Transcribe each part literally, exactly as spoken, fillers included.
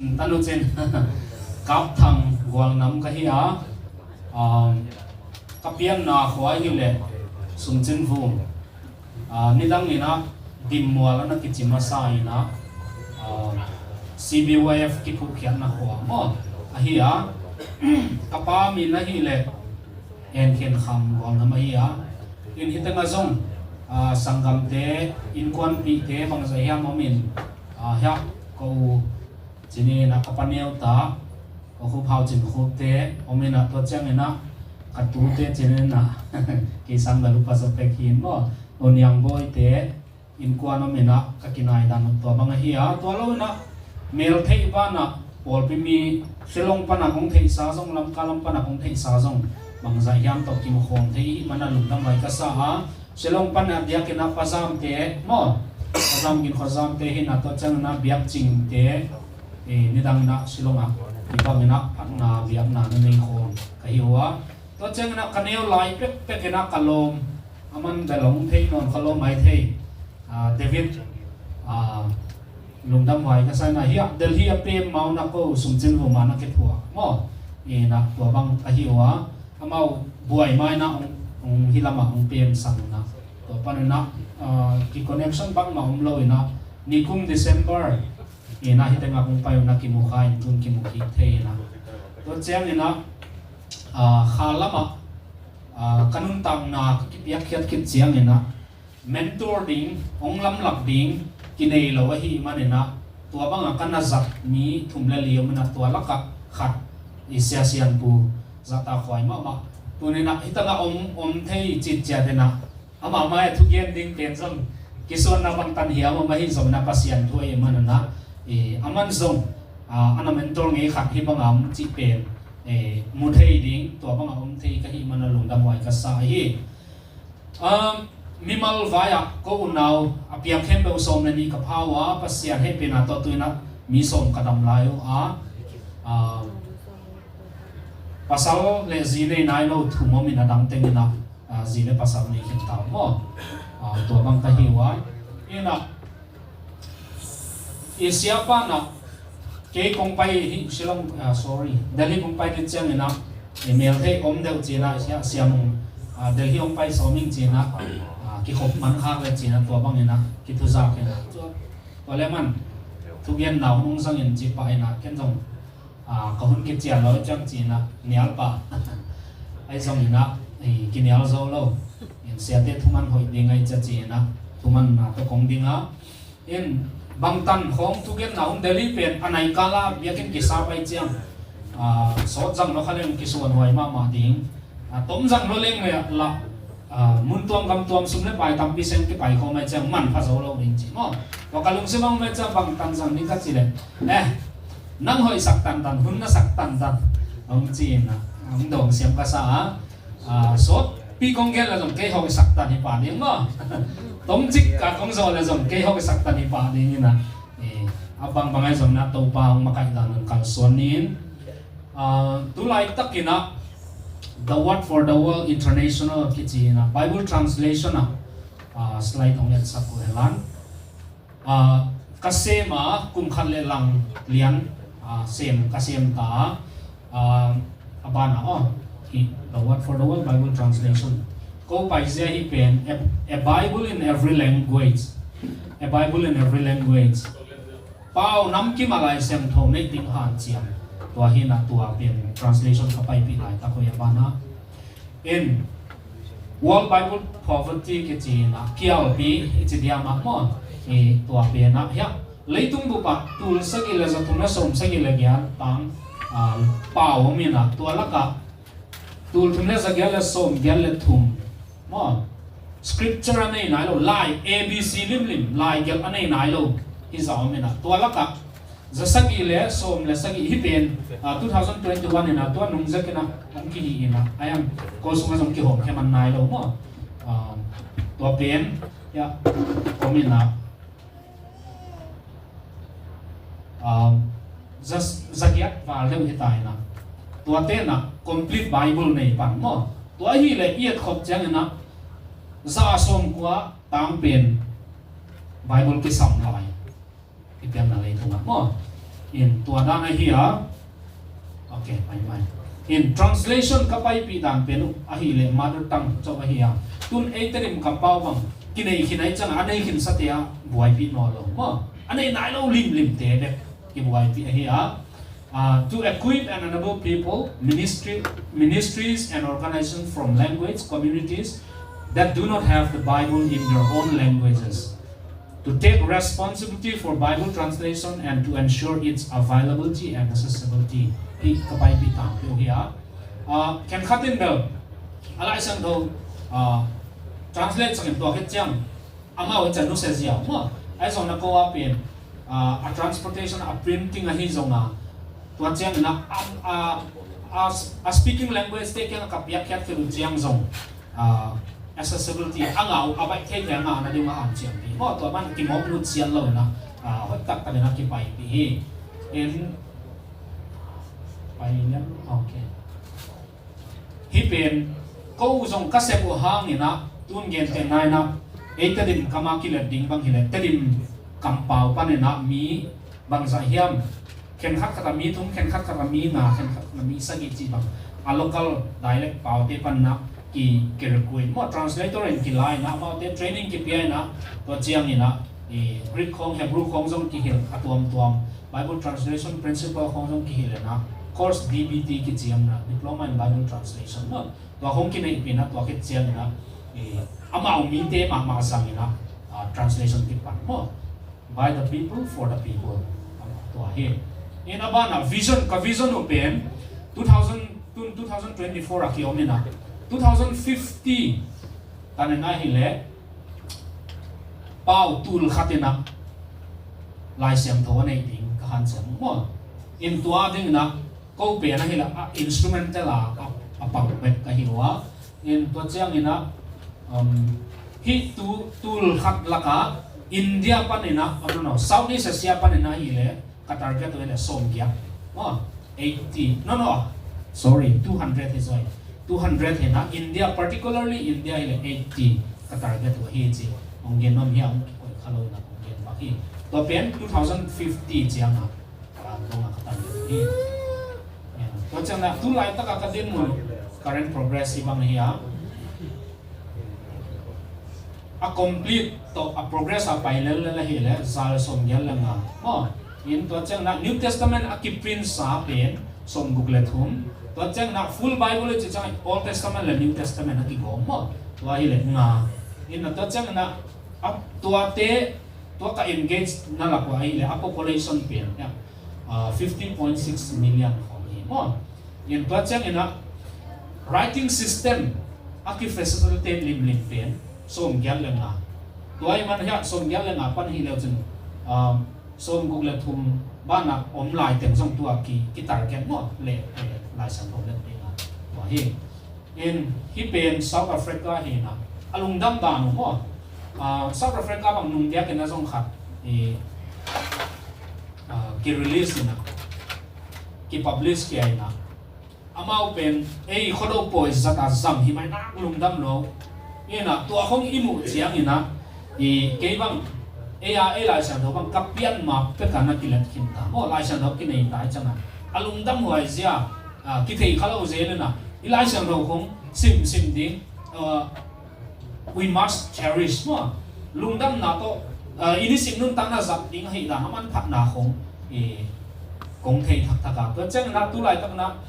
Tanucin Kapthang Gualnam ka hi a, um, ka pianna khua hi le Sumcin Vum. Ah, nidang inah Dimmual ana kici masa inah, ah, C B Y F kiphukhiatna khua maw ahi a, ka pa min ahi le En Khen Kham Gualnam ahi a. In hitengah zong, ah, sanggamte, innkuanpihte bangzah hiam om in, ah, hiah ko u cinin ah ka pa Neu ta, ka khup Hau Cin Khupte om inah, tua cianginah ka tute cinin ah kei sang ka lupa sa pek hin maw, o Niang Bawite, innkuan om inah ka kinai dan tua bang ahi a, tua lo inah mel theih banah pawlpi mi Shillong panah kong theihsa zong, Lamka lam panah kong theihsa zong bangzah hiam tawh kimukhawm thei ih manah lungdam vai ka sa a, Shillong panah diakinah Pa Zamte maw, Pa Zam Gin Khuazamte hinah, tua cianginah Biak Cingte, eh, nidang inah Shillong ah i bang inah phatna biakna na nei khawm ka hi uh a, tua cianginah ka neu lai pekpek inah ka lawm, a man bel hong thei nawn kha lo mai thei, ah, David, ah, lungdam vai ka sa inah, hiah Delhi a pem mau na ko Sumcin Vum ah na kiphuak maw, inah tua bang ka hi uh a, amau buai mai na hong, hong hi lamah hong pemsang na. Tua pan inah, ah, ki connection bangmah om lo inah, nikum December inah hitengah kong pai uh na kimu kha in, tun kimu kik thei inah. Tua ciang inah, ah, kha lamah, ah, ka nuntakna ka kipiakkhiat khit ciang inah mentor ding, hong lamlak ding kinei lo ahih man inah, tua bangah ka na zat mi thum le li om inah, tua lakah khat i Sia Sian Pu Zahtakhuai mahmah. Tuni inah hitengah om, om thei citciat inah, amah mai a thugen ding pen zong kisuanna bangtan hiam om ahi zong inah, Pasian thu ahih man inah, eh, aman zong, ah, ana mentor ngei khat hi bangah om cih pen, eh, mu thei ding, tua bangah om thei ka hih man a lungdam vai ka sa hi. Ah, mimal vai-ah ko unau a piang khempeuh sawm le nih ka pha uh a, Pasian hehpihna tawh tu inah mi sawm ka dam lai uh a, ah, pasal le zi nei nai lo thum om in, a dang teng inah, ah, zi le pasal nei khin ta uh maw. Ah, tua bang ka hi uh a, inah i siapa inah kei kong pai hi Shillong, ah, sorry, Delhi kong pai khit ciang inah, i mel thei om deuh ci inah, sia, Sia Mung, ah, Delhi hong pai sawm ing ci inah, ah, kikhop man khak le ci inah, tua bang inah kithuzak inah, tua, tua le man thugenna hun hong zang in ci pah inah, ken zong, ah, ka hun kician lo ciang ci inah nial pah. Ahi zong inah, eh, kinial zo lo. In siate thuman hoih ding ahi cia ci inah thumanna tawh kong ding a. In bangtan khawng thugenna hun Delhi pen a nai kala biakinn kisa pai ciang, ah, sawt zang lo kha leng kisuan huai mahmah ding. Ah, tom zang lo leng le lah, ah, mun tuam gam tuam sum le pai tampi seng kipai khawm ai ciang manpha zo lo ding ci maw. Tua ka lungsim ah om ai ciang bangtan zang ding ka ci le, eh, nang hoihsak tantan, hun na sak tantan, hong ci inah, hong dawng siam ka sa a. Ah, sawtpi kong gen le zong kei hoihsak tan hi pah ding maw. Tomcik ka kong zawh le zong kei hoihsak tan hi pah ding inah, eh, a bangbang ai zong inah Topa hong makaih dan hong kalsuan ni in. Ah, tu laitak inah The Word for the World International kici inah Bible translation ah, ah, slide hong etsak uh hen la. Ah, ka sem a, kum khat le lang lian, ah, sem, ka sem ta a, ah, a banah, oh, hi, The Word for the World Bible Translation. Ko paizia hi pen, a, a Bible in every language. A Bible in every language. Pau namkim a Lai Siangtho neih ding hanciam. Tua hi inah tua pen translation ka paipih laitak uh hi a banah. In World Bible Poverty kici inah, kialpi i ci diam ah maw. I tua pen ah hiah leitung bup ah tul sagih le za thum le sawm sagih le giat tang, ah, pau om inah, tua lakah tul thum le za giat le sawm giat le thum maw, scripture a nei nai lo, lai A B C limlim, lai gelh a nei nai lo hi za om inah, tua lakah za sagih le sawm le sagih hi pen, ah, two thousand twenty-one inah tua nung zek inah hong kihih inah, a hiam, ko sungah zong kihawm khia man nai lo maw. Ah, tua pen, ya, om inah, ah, za, za giat val deuh hi ta inah, tuate inah complete Bible nei pan maw. Tua ahih leh i etkhop ciang inah za sawm kua tang pen Bible kisam lai i pianna leitungah maw. In tua dan ahi a. Ok, mai mai. In translation ka paipih dan pen uh ahi le mother tongue cawh ahi a. Tun ei Tedim kampau bang kinei khin ahi ciang a nei khin sate a buaipih nawn lo maw. A nei nai lo limlim te bek kibuaipih ahi a. Uh, to equip and enable people, ministry, ministries and organizations from language communities that do not have the Bible in their own languages. To take responsibility for Bible translation and to ensure its availability and accessibility. Hi ka paipih tangpi uh hi a. Ah, khen khat in bel a Lai Siangtho, ah, translate sakin tua khit ciang amau in can nusia ziau maw. Ai zong na ko a pen, ah, a transportation, a printing ahi zong a, tua ciang na a, a, a, a speaking language te kiang a ka piakkhiat khit uh ciang zong, ah, accessibility a ngah uh, a baih thei thei a ngah na ding a hanciam hi maw. Tua man kimawk lut siat lo na, ah, hoih taktak in a kipaipih hi. In pai lian, ok. Hi pen ko uh zong ka sep uh hangin a, tun gentehna in a, ei Tedim kam a kilet ding bang hi le Tedim kampau panin a mi bangzah hiam, khen khat khat a mi thum, khen khat khat a mi nga, khen khat khat a mi sagih cih bang a local dialect paute panin a ki, ki recruit maw, translator in kila in a, amaute training kipia in a, tua ciangin a, i Greek khawng, Hebrew khawng zong kihilh a tuamtuam, Bible translation principle khawng zong kihilh in a, course D B T kici om na, Diploma in Bible Translation maw, tua khawng kineihpih in a, tua khit ciangin a, i amau mite mahmah zangin a, ah, translation kipan maw. By the people, for the people. Tua hi. In a ban a vision, ka vision uh pen two thousand, two, two thousand twenty-four a kiom in a, two thousand fifty tan in a hi le pau tul khat in a Lai Siangtho a neih ding ka hanciam uh maw. In tua ding in a ko pen a hi le a instrumental a, a, a pang bek ka hi uh a. In tua ciangin a, um, hih tu, tul khat lak a India panin a, oh, no, no, Southeast Asia panin a hi le ka target uh hi le sawmgiat. Oh, eighty. No, no. Sorry, two hundred hi zaw. Two hundred hi na, India, particularly India hi le eighty ka target uh hi ci. Hong gen nuam hi a, hong kikoih kha lo na, hong gen bak hi. Tua pen two thousand fifty ciang a, ah, kong a ka target uh hi. Tua ciang na, tu laitak a ka dinmun, current progress hi bang hi a. A complete tawh a progress a pai lellel ahi le za le sawmgiat le nga. Maw, in tua ciang na New Testament a kiprint sa pen sawmguk le thum. Tua ciang na full Bible i ci ciang Old Testament le New Testament a kigawm maw. Tua hi le nga. In na tua ciang na a tuate, tua ka engage na lak uh ahi le a population pen, ya, ah, fifty point six million khawng hi maw. In tua ciang in a writing system a ki facilitate limlim pen sawmgiat le nga. Tua hi man hiah sawmgiat le nga pan hi leu cun, um, sawmguk le thum banah om lai teng zong tua ki, ki target maw le, eh, Lai Siangtho let ding a tua hi. In hih pen South Africa hi na, a lungdam dan uh maw. Ah, South Africa bang nung diakin a zong khat i, ah, ki release hi na, ki publish khia hi na. Amau pen ei khuado pawi zat a zang hi mai nak lungdam lo. Hi na, tua khong i muh ciang hi na, i kei bang, ei a, ei Lai Siangtho bang ka pian ma pek a na kilet khin ta maw, Lai Siangtho kinei ta i ciang a, a lungdam huai zia, ah, kithei kha lo zel hi na, i Lai Siangtho khong sim sim ding, uh, we must cherish maw. Lungdamna tawh, uh, i nisim nuntakna zat ding ahi dan a manphatna khong, eh, kong thei thakthak a. Tua ciang na tu laitak na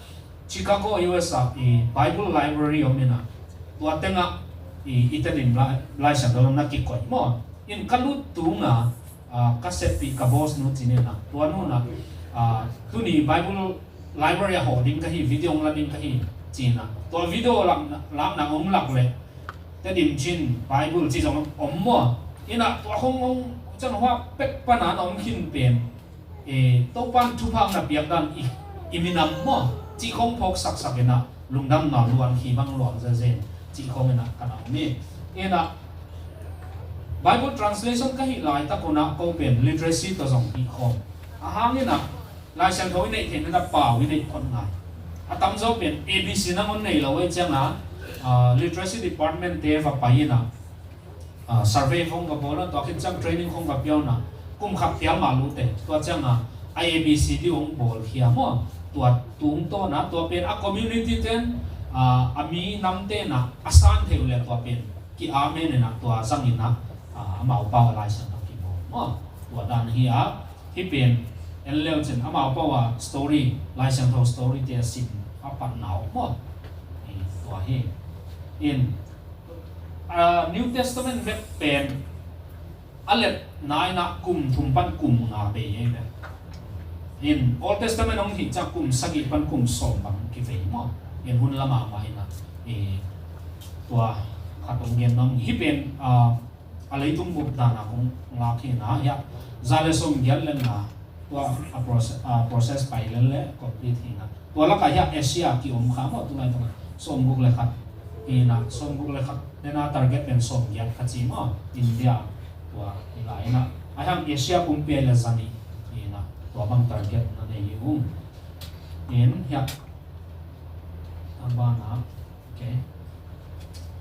Chicago U S a i Bible Library om in a. Tua teng ah i, i Tedim Lai, Lai Siangtho na kikoih maw. In ka lut tung a, ah, ka seppih ka boss nu ci ni na. Tua nu na, ah, tuni Bible Library a hawh ding ka hi, video hong la ding ka hi, ci na. Tua video lak, lakna hong lak le, Tedim Chin Bible ci zong om maw. Hi na, tua hong, hong, ciang hua pek pan a na om khin pen, eh, Topan thupha na piak dan i, i minam maw, ci khong phawk saksak hi na, lungdamna luang hi bang luang zenzen, ci khong hi na, ka na om hi. Hi na, Bible translation ka hih laitak un a ko pen literacy tawh zong hih khawm. A hang hi na, Lai Siangtho i neih theihna na pau i neih phot ngai. A tamzaw pen A B C nangawn nei lo ei ciang a, ah, literacy department te va pai in a, ah, survey khong va bawl a, tua khit ciang training khong va pia un a, kum khat pial mah lute. Tua ciang a, A B C D hong bawlkhia maw? Tua tungtawna tua pen a community ten, ah, a mi namte na a san theih uh le tua pen ki-amen ina tua zangina, ah, amau pau a Lai Siangtho kibawl maw? Tua dan hi a, hih pen en leucin amau pau a story, Lai Siangtho story te a sim a patna uh maw? Tua hi. In, ah, New Testament bek pen a letna ina kum thum pan kum nga bei ei ve. In Old Testament hong hih ciang kum sagih pan kum sawm bang kivei maw? In hun lamah mah ina, eh, tua khat hong gen nuam hi pen, ah, a leitung bup dana kong ngak hi na, hiah za le sawm giat le nga tua a process, a process pai le le complete hi na. Tua lakah hiah Asia ki-om kha maw, tulai tungah sawm guk le khat hi na, sawm guk le khat. Nena target pen sawm giat kha ci maw, India tua hi lai na. A hiang Asia pumpi le zani hi na, tua bang target na nei hi ung. In hiah a bana, okay.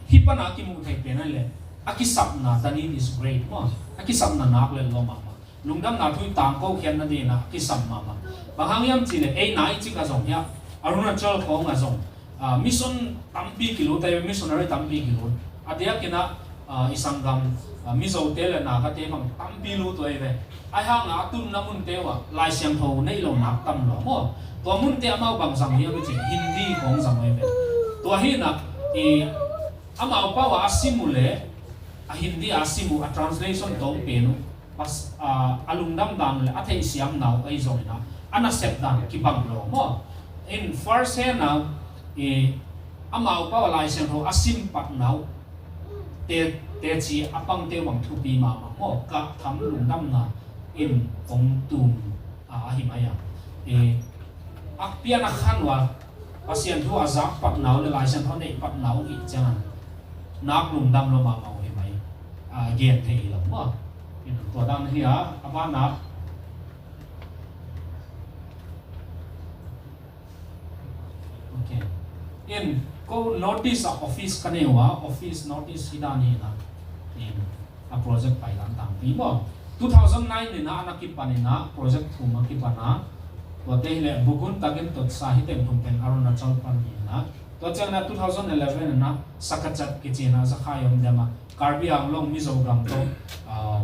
Hih pana kimuh thei pen a le a kisapna, the need is great maw. A kisapna nak le lua mahmah. Lungdamna thu i tangko khiatna dingin a kisam mahmah. Bang hang hiam cih leh ei nai cik a zong hiah Arunachal khawng a zong, ah, mission tampi kilut a, missionary tampi kilut. A diakin a, ah, i sanggam, ah, Mizote le Nagate bang tampi lut uh a hi ve. A hang a tunna munte uh ah Lai Siangtho neih lo nak tam lo maw? Tua munte amau bang zang hiam i cih Hindi khawng zang uh a hi ve. Tua hi na, i amau pau a a sim uh le a Hindi a a sim uh a translation tawng pen uh pas, a, a lungdam dan le a theihsiam nau ahi zongin a, a nasep dan kibang lo maw? In first hand a, i, amau pau a Lai Siangtho a sim pat nau te, teci a pangte bang thupi mahmah maw? Ka tham lungdamna in hong tum, a, ahi mai a. I, a pian a khan uh a Pasian thu a zak pat nau le Lai Siangtho a neih pat nau i ciangin nak lungdam lo mahmah uh hi mai. A, gen thei hi lo maw? Tua dan hi a, a bana. Okay. In ko notice a office ka nei uh a, office notice hi dan hi na. In a project pai dan tangpi maw? Two thousand nine ina a na kipan ina project thum a kipan a. Tuate hi le Bugun, Tagin, Totsa hi teng thum pen Arunachal pan hi na. Tua ciangin a two thousand eleven ina Sakachat kici ina Zakhai om dema Karbi Anglong, Mizoram to, ah,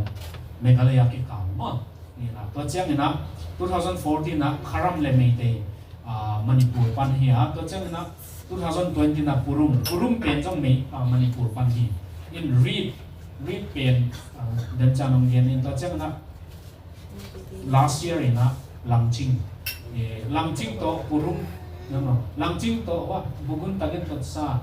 Meghalaya kikal maw? Ina, tua ciangin a two thousand fourteen a Kharam le Meitei, ah, Manipur pan hi a, tua ciangin a two thousand twenty na Purum, Purum pen zong Mei, ah, Manipur pan hi. In Reed, Reed pen, ah, den chan ong gen in, tua ciangin a last year ina Langching. Eh, Langching to Purum, no, no. Langching to wa, Bugun, Tagin, Totsa,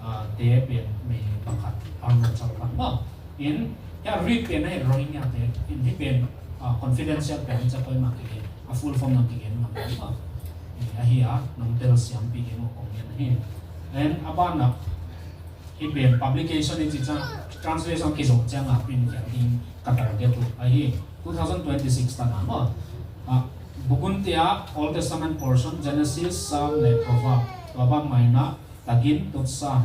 ah, te pen Mei bang khat, Arunachal pan maw? In, ya, Reed pen a hi Rohingya te, in hih pen, ah, confidential pen, ca poi mah kigen, a full form nang kigen ngam lo maw? In, ahi a, nong tel siam pi gen uh kong gen ahi. In, a bana, hih pen publication i ci ciang, translation kizo ciang a print kiang in ka target uh ahi, two thousand twenty-six tan a maw? Ah, Bugun te a Old Testament portion, Genesis, Psalm le Proverb, tua bang mai na, Tagin, Totsa.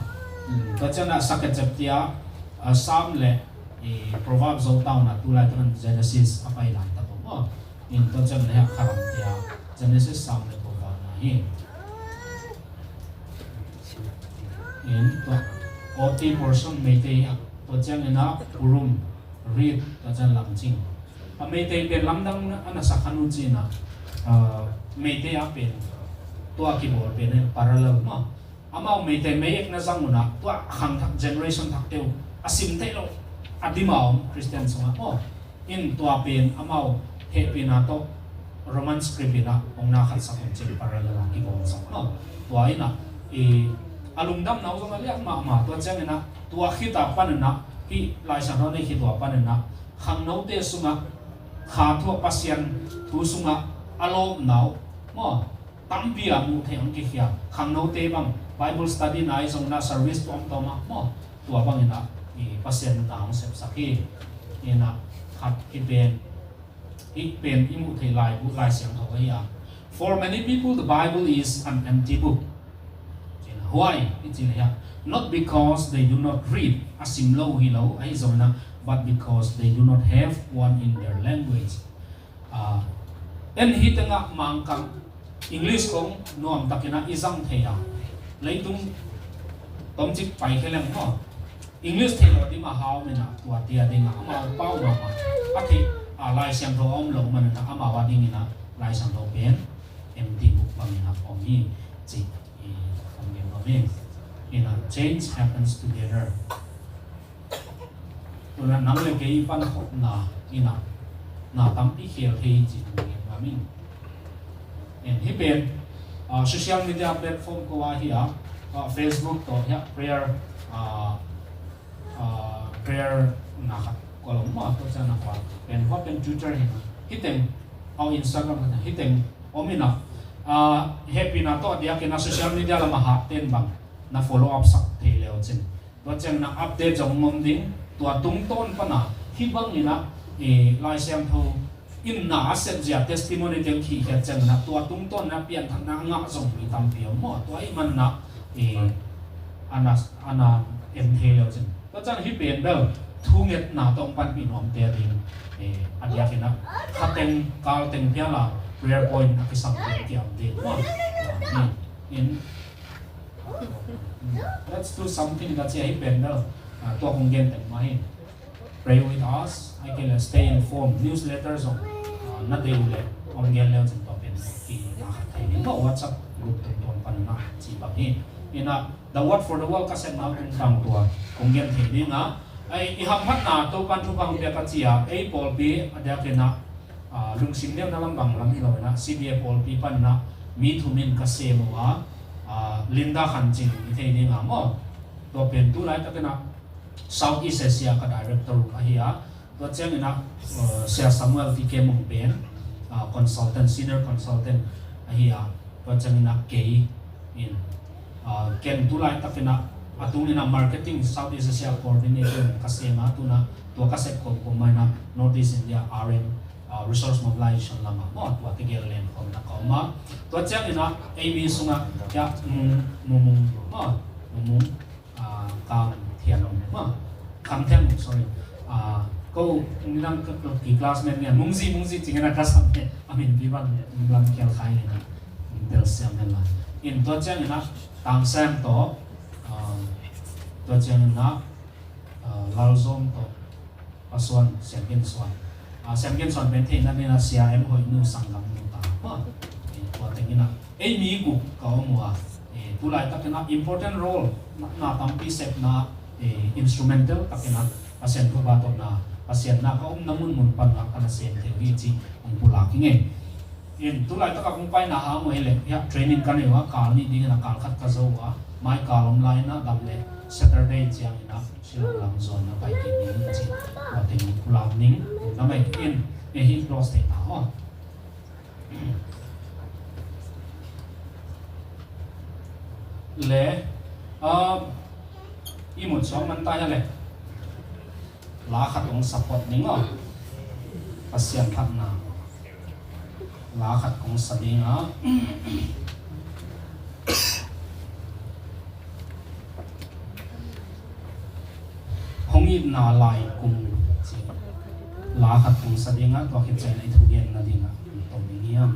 Hmm, tua ciang a Sakachat te a, ah, Psalm le, eh, Proverb zo tauna tulai takan Genesis a pai lai ta maw? In tua ciang le a Kharam te a Genesis, Psalm le Proverb na hi. In tua O T portion Meitei a, tua ciang ina Purum, Reed, tua ciang Langching. A Meitei pen lamdang a na sakhan uh cina, ah, Meitei a pen tua kibawl pen in parallel maw? Amau Meitei mei ek na zang una tua khang thak generation thak teu a sim thei lo a dima om Christian sungah maw? In tua pen amau hehpihna tawh Roman script ina hong na khat sak hong cin parallel a kibawl sak maw? Tua ina, i, a lungdam nau zong a liak mahmah tua ciang ina tua khita pan ina hih Lai Siangtho nei khit tua pan ina khangnote sungah kha thu a Pasian thu sungah a lawp nau maw? Tampi a muh theih hong kikhia. Khangnote bang Bible study nai zong na service tuamtuam ah maw? Tua bang ina i Pasian na hong sepsak hi. Ina khat i pen, i pen i muh theih laibu Lai Siangtho ahi a. For many people, the Bible is an empty book. Why? I ci le hia. Not because they do not read, a sim lo hi lo, ahi zong na, but because they do not have one in their language. Ah, En hi tengah Mangkang English kong nuam takin ah i zang thei a, leitung tomcik pai khe leng maw, English thei lo ding a hau in ah, tua tia ding ah amau pau mahmah a, thei a, Lai Siangtho a om lo man in ah amau a ding in ah Lai Siangtho pen empty book bang in ah om hi ci. I om gen bang in ah, change happens together. Tuna nang le kei i pankhopna in ah na tampi khel thei ci tuni in ah. En, hih pen, ah, social media platform ko ah hi a, ah, Facebook tawh hi a, prayer, ah, ah, prayer na khat ko lo maw, tua ciang na khat pen, hua pen Twitter hi a, hih teng, au, Instagram khat hih teng om in ah, ah, hehpihna tawh a diakin ah social media lam a hat ten bang na follow up sak thei le uh cin. Tua ciangin ah update zong om ding, tua tungtawn pan ah hih bangin ah, eh, Lai Siangtho in na a sep zia testimony teng khihkhiat ciangin ah tua tungtawn in ah pianthakna a ngah zong mi tampi om maw. Tua ahih manin ah, eh, a na, a na en thei lo cin. Tua ciang hih pen bel thungetna tawh panpih nuamte a ding, eh, a diakin ah kha teng kal teng phial a prayer point a kisam teng kiam ding maw. In, let's do something, ka ci a, hih pen bel, ah, tua kong gen teng mah hi. Pray with us, ahih kei leh stay informed, newsletter zong, ah, na deih uh leh, kong gen le uh cin tua pen ki na khat thei ding maw, WhatsApp group tungtawn pan na ci bang hi. In ah, The Word for the World ka sepna uh tungtang tua kong gen thei ding a, ai, i hamphatna Topan thupha hong pia ka ci a, ei pawlpi a diakin ah, ah, lungsim neuna lam bang lam hi lo in ah, C B A pawlpi pan in ah mi thum in ka sem uh a, ah, Linda Khan Cing i thei ding a maw. Tua pen tu laitakin ah South East Asia ka director uh ahi a, tua ciangin ah, ah, Sia Samuel T K Mung pen, ah, consultant, senior consultant ahi a, tua ciangin ah kei in, ah, ken tu laitakin ah a tungin ah marketing South East Asia coordinator ka sem a, tu in ah tua ka sep khawm khawm mah in ah North East India R M, ah, resource mobilization lam ah maw, tua tegel len khawm in ah ka om a. Tua ciangin ah ei mi sungah, ya, Mung, Mung, Mung maw, Mung, Mung, ah, Kam Thian Mung maw, Kam Thian Mung, sorry. Ah, ko nidang ka, ka ki classmate ngian, Mungzi, Mungzi ci ngian a ka sam he, a min pi bang, Mung Lam Khial Khai ngian a, Mung Tel Siam ngian la. In tua ciangin ah Tang Sam tawh, ah, tua ciangin ah, ah, Lal Zom tawh, Pa Suan, Siam Gen Suan. Ah, Siam Gen Suan pen theihna dingin ah Sia M Hoih nu sanggam nu ta. Maw, eh, tua teng in ah ei mi guk ka om uh a, eh, tu laitakin ah important role, na, na tampi sepna, eh, instrumental takin ah Pasian thupha tawh na, Pasian na ka omna munmun pan ah ka na sem thei uh hi ci hong pulak ing ei. In tu laitak a kong paina hang uh hi leh, ya, training ka nei uh a, kal nih dingin ah kal khat ka zo uh a, mai kal om lai in ah dam leh Saturday ciangin ah Shillong lam zuan na pai kik ding ci. Tua teng pulak ning. Na mai in, eh, hih close thei ta aw. Le, ah, i mut suak man ta hia le. La khat hong support ning aw. Pasian phatna. La khat kong sa ding a. Hong itna lai kum ci. La khat kong sa ding a, tua khit ciang i thugenna ding a, tong ding hiam.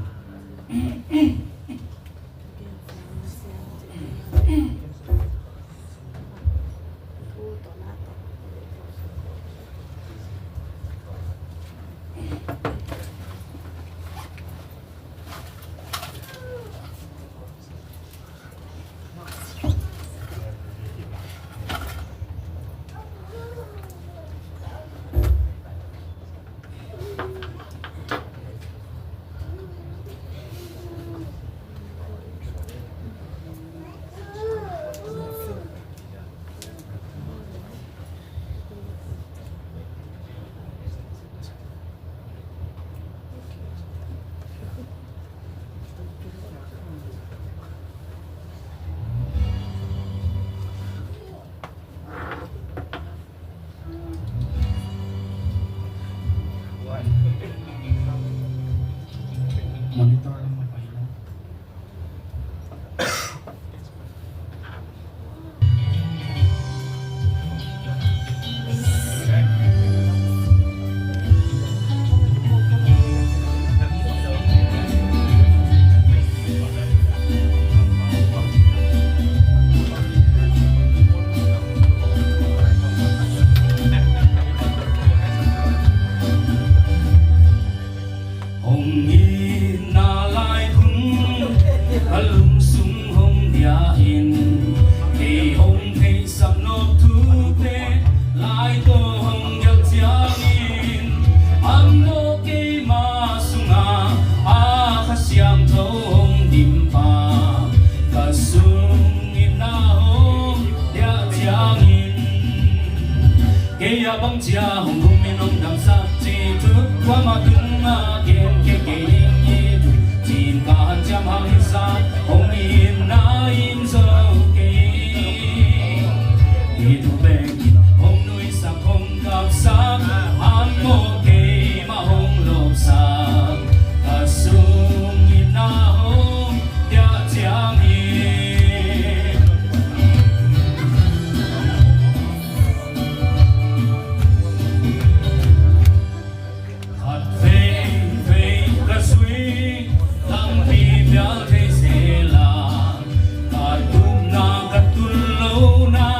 hong dimpa, ka sung itna hong diah ciangin, kei a bang cia hong kumin hong damsak ci thu, kuamah tungah gen kei kei ding hi thu, cin ka hanciam hang hi sa, hong itna in zo kei. Hi thu bek in hong nuisak hong kapsak, a mawh keimah hong lopsak, ka sung itna hong diah ciangin. Khat veivei ka zui lampi pial thei sela, ka tupna ka tun lohna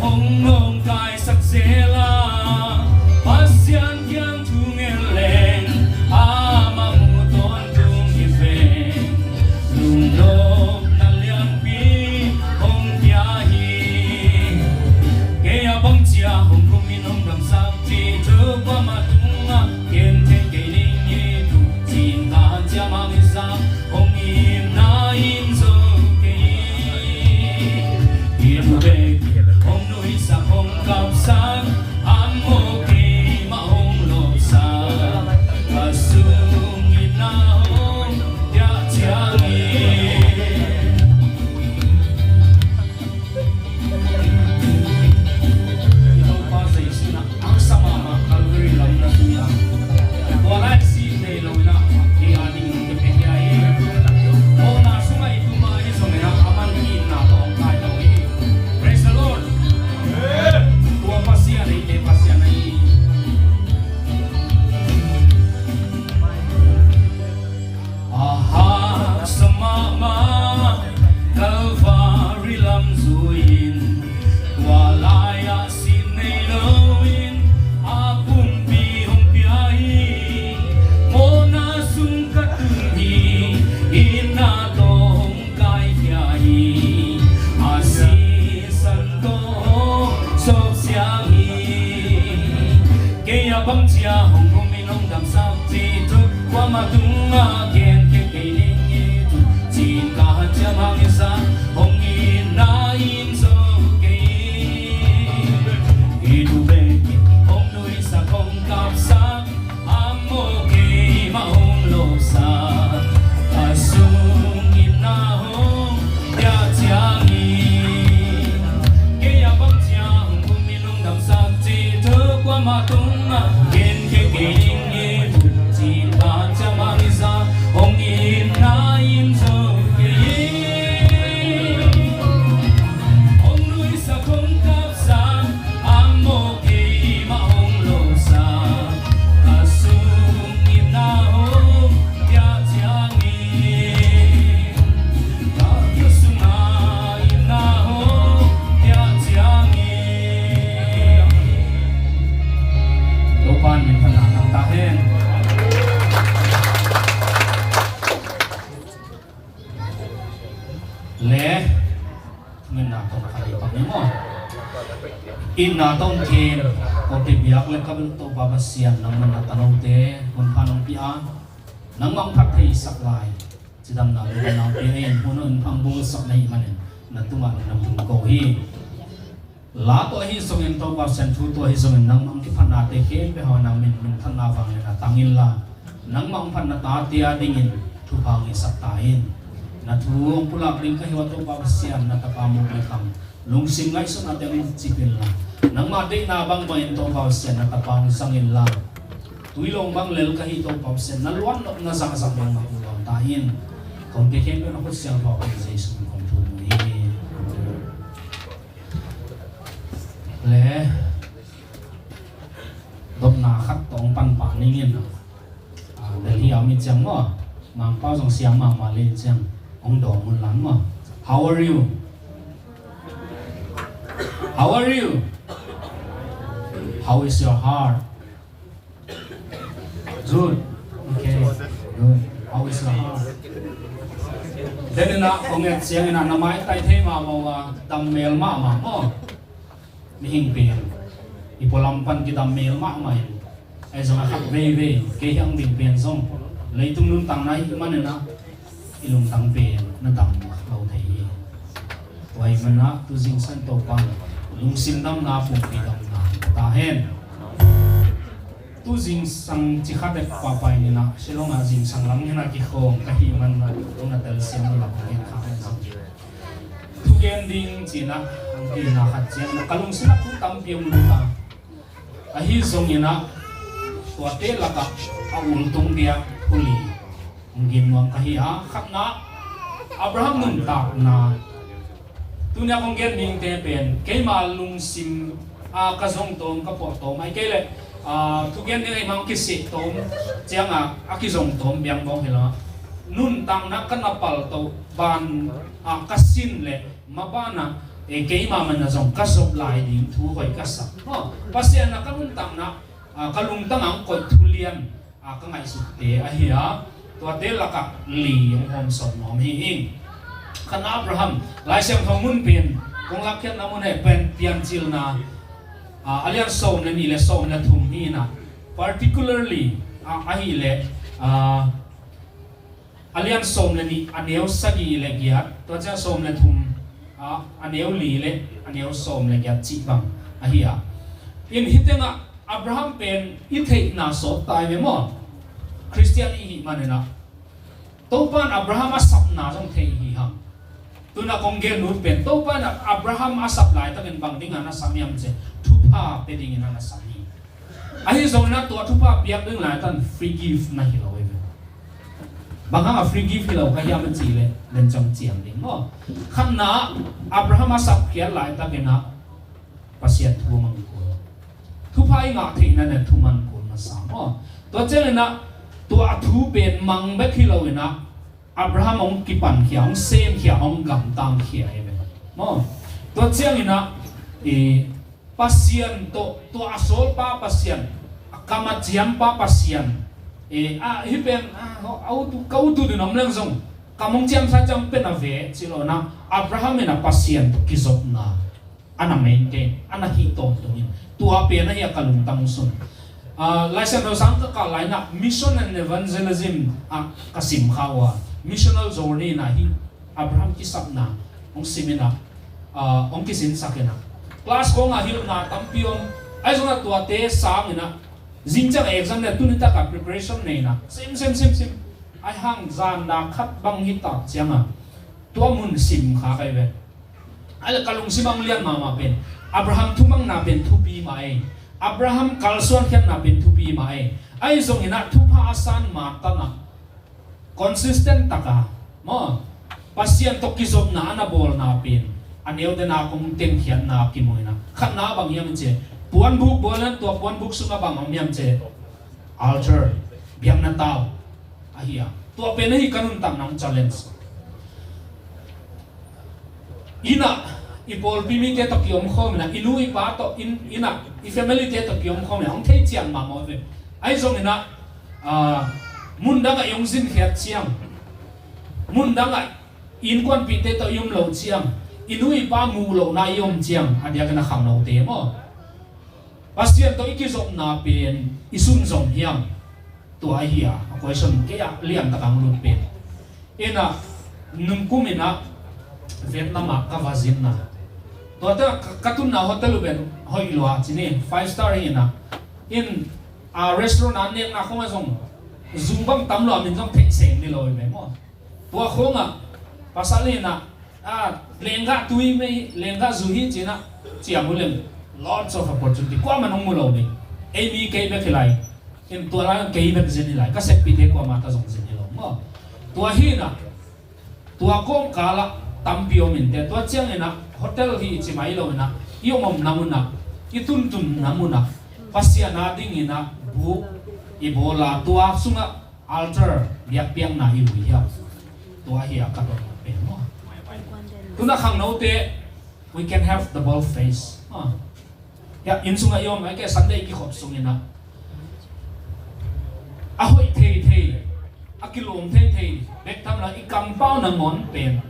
hong nawngkaisak sela, Pasian kiang thu ngen leng amah mu tawntung hi ve. Lungnopna lianpi hong pia hi. Kei a bang cia hong kumin hong damsak ci thu, kuamah tungah gen thei kei ding hi thu, cin ka hanciam hang hi sa, hong itna in zo kei. Hi thu bek in hong nuisak hong kapsak, a mawh keimah hong lopsak, ka sung itna hong diah ciangin. I Topa Jesu in a haksa mahmah Calvary lam na tui a, tua lai sih nei lo in a, kei a ding kei pia hi. Mawhna sungah i tum ahi zongin a, aman itna tawh hong kai lo hi. Praise the Lord. Tua Pasian ei te Pasian ahi. A haksa mahmah Calvary lam zui-in, tua lai-ah sih nei lo-in a pumpi hong pia hi. Mawhna sung ka tun hi, itna tawh hong kaikhia hi. A sisan tawh hong sawpsiang hi. Kei a bang cia hong kumin hong damsak ci thu, kuamah tungah gen kei kei ding hi thu, cin ka hanciam hang hi sa, hong itna in zo kei. Hi thu bek in hong nuisak hong kapsak, a mawh keimah hong lopsak, ka sung itna hong diah ciangin. Kei a bang cia hong kumin hong damsak ci thu, kuamah tungah gen kei kei ding hi thu, cin ka hanciam hang hi sa, hong itna in zo kei. Hong nuisak hong kapsak, a mawh keimah hong lopsak, ka sung itna hong diah ciangin, ka sungah itna hong diah ciangin. Topa in minthanna tang ta hen. Le, ngenna tawh khat i pang ni maw? Itna tawh khin, kote biak le ka bil Topa Pasian nangmah na tanote hun pha nong pia, nangmah hong phat theisak lai cidamna le nang pia in, hun hong pha bulsak na hih manin na tungah na tung ko hi. La tawh ahi zongin, Topa Pasian thu tawh ahi zongin, nangmah hong kiphatnate khempeuh hawh nang min, minthanna vangliatna tang inla, nangmah hong phatna tate a dingin thupha hong hisak ta in. Na thu hong pulak ding ka hi uh a, Topa Pasian, na tapa muk le kham, lungsim ngaihsutnate hong cip inla, nangmah deihna bangbangin, Topa Pasian, na tapa hong zang inla, tui long bang lel ka hi, Topa Pasian, na luan nopna zahzah nangmah uh lawm ta in. Kong te khempeuh na khut siangtho a, Jesu min kong thum uh hi. Le, dotna khat tawh hong pan pah ning in. Ah, Delhi a om hi ciang maw, Mangpau zong siam mahmah le hi ciang, hong dawng un lan maw. How are you? How are you? How is your heart? Good. Okay. Good. How is your heart? Then in a, kong et siang in a, na maitai thei mahmah uh a, dam mel mahmah maw. Mihing pen i pualam pan kidam mel mahmah in. Ahi zong a khat veivei, kei hiang ding pen zong, leitung nuntakna ahih manin a, i lungtang pen na dam lo thei hi. Tua ahih manin tu zingsang Topa'n lungsim damna, pumpi damna ta hen. Tu zingsang cikhat dek pahpah in ah, Shillong ah zingsang lam in ah kikhawm ka hih manin ah, tu na telsiam lo kong gen kha hen. Thugen ding ci-in ah hong gen na khat ciang, ka lungsim ah thu tampi om lo ta. Ahi zongin ah tuate lakah a ultung dia thu li hong gen nuam ka hi a, khatna, Abraham nuntakna. Tuni a kong gen dingte pen keima lungsim a ka zong tawm, ka puah tawm, ahih kei leh a, thugen ding ahih man kiseh tawm ciangin a kizong tawm biang bawng hi lo a, nuntakna ka na paltoh ban a ka sin leh maban ah, e, keima man ah zong ka zop lai ding thu hoih ka sa. Aw, Pasian ah ka nuntakna, a, ka lungtang ah hong koih thu lian, a, ka ngaihsutte ahi a, tuate lakah li hong hawmsawn nuam hi ing. Khatna, Abraham, Lai Siangtho mun pen kong lakkhiatna mun ah pen Piancilna, a, a lian sawm le nih le sawm le thum hi in ah, particularly, a, ahih leh, a, a lian sawm le nih, a neu sagih le giat, tua ciang sawm le thum, a, a neu li le a neu sawm le giat cih bang ahi a. In hih tengah Abraham pen i theihna sawt ta hi ve maw? Khristian i hih manin ah Topa'n Abraham a sapna zong thei hi hang. Tuni a kong gen nop pen Topa'n Abraham a sap laitakin bang dingin na sam hiam cih leh thupha pe dingin na sam hi. Ahi zongin ah tua thupha piak ding laitak in free gift na hi lo hi ve. Bang hang a free gift hi lo ka hiam cih leh, len ciang ciam ding maw? Khatna, Abraham a sapkhiat laitakin ah Pasian thu a mang kul. Thupha i ngah theihna in ah thu mang kul masa maw? Tua ciangin ah tua a thu pen mang bek hi lo in ah Abraham hong kipankhia, hong semkhia, hong gamtangkhia hi ve maw? Tua ciangin ah, e, Pasian tawh, tua a sawlpa Pasian, a kam a ciampa Pasian, e, a, hih pen, a, a ut uh, ka ut uh ding om leng zong, kam hong ciamsa ciang pen a ve, ci lo in ah, Abraham in ah Pasian tawh kizopna a na maintain, a na hih tawntung in, tua pen ahi a ka lungtang sung. A, Lai Siangtho sang ka kah lai in ah, Mission and Evangelism ah ka sim kha uh a, missional journey in ah hih Abraham kisapna hong sim in ah, a, hong kisinsak in ah, class khawng ah hilhna tampi om. Ahi zongin ah tuate sang in ah, zing ciang exam le tuni tak ah preparation nei in ah, sim, sim, sim, sim. Ahi hang zan dak khat bang hi tak ciangin ah tua mun sim kha ka hi ve. Ahi leh ka lungsim ah hong lian mahmah pen Abraham thumanna pen thupi mah ei. Abraham kalsuankhiatna pen thupi mah ei. Ahi zongin ah thupha a san ma tan ah consistent tak a maw, Pasian tawh kizopna a na bawlna pen a neu den a kong tenkhiatna kimu in ah, khatna bang hiam cih leh puanbuk bawl in ah, tua puanbuk sungah bang om hiam cih leh altar, biakna tau ahi a. Tua pen ahi ka nuntakna hong challenge. Inn ah i pawlpi mite tawh kiom khawm in ah, i nu i pa tawh, inn, inn ah i family te tawh kiom khawm in ah, hong theician mahmah uh ve. Ahi zongin ah, a, mun dang ah i hong zinkhiat ciang, mun dang ah i innkuanpihte tawh i om loh ciang, i nu i pa muh lohna i om ciang, a diakin a khangnote maw, Pasian tawh i kizopna pen i sunzom hiam? Tua ahi a, a question kei a lian tak a hong lut pen. Inn ah, nungkum in ah Vietnam ah ka va zinna. Tuate ka, ka tunna hotel uh pen hoih lua ci ni, five star hi in ah. In, a, restaurant ah nekna khawng ah zong zu bang tam lua, min zong theih seng ni lo hi ve maw. Tua khawng ah pasal in ah, a, lenggah tui mei, lenggah zu hi ci in ah ciam uh leng, lots of opportunity, kuamah in hong mu lo ding. Ei mi kei bek hi lai. In tua lai kei bek zin hi lai, ka seppihte kuamah ta zong zin hi lo maw. Tua hi in ah, tua kawmkal ah tampi om in teh, tua ciangin ah hotel hi ci mai lo in ah, i om omna mun ah, i tuntunna mun ah Pasian a dingin ah buk i bawl a, tua sungah altar, biakpiakna i lui hiam? Tua hi a ka dotna pen maw. Tu in ah khangnote, we can have double face. Ah. Ya, inn sungah i om, ahih kei leh Sunday kikhop sungin ah, a hoih theithei, a kilawm theithei bek tham lo, i kampau nangawn pen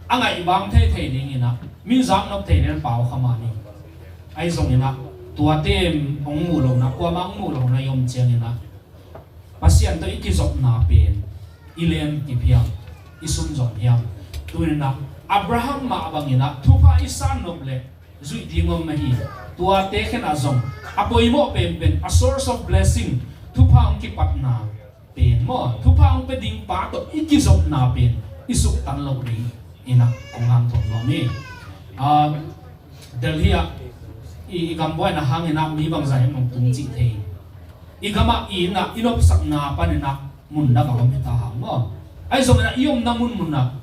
a ngaihbang theithei dingin ah, mi zaknop thei den pau kha mah ni. Ahi zongin ah tuate hong muh lohna, kuamah hong muh lohna i om ciangin ah, Pasian tawh i kizopna pen i len kip hiam? i sunzom hiam? Tuninah Abraham mah banginah thupha i san nop leh zuih ding om ahi. Tuate khenah zong a poimawh penpen, a source of blessing, thupha hong kipatna pen maw, thupha hong pia ding pa tawh i kizopna pen i suktan loh ding inah kong hanthawn nuam hi. Ah, Delhi ah i, i gambuaina hanginah mi bangzah hemang tung cih thei. I gamah i innah i nopsakna paninah mun dangah om hita hang maw. Ahi zonginah i omna munmunah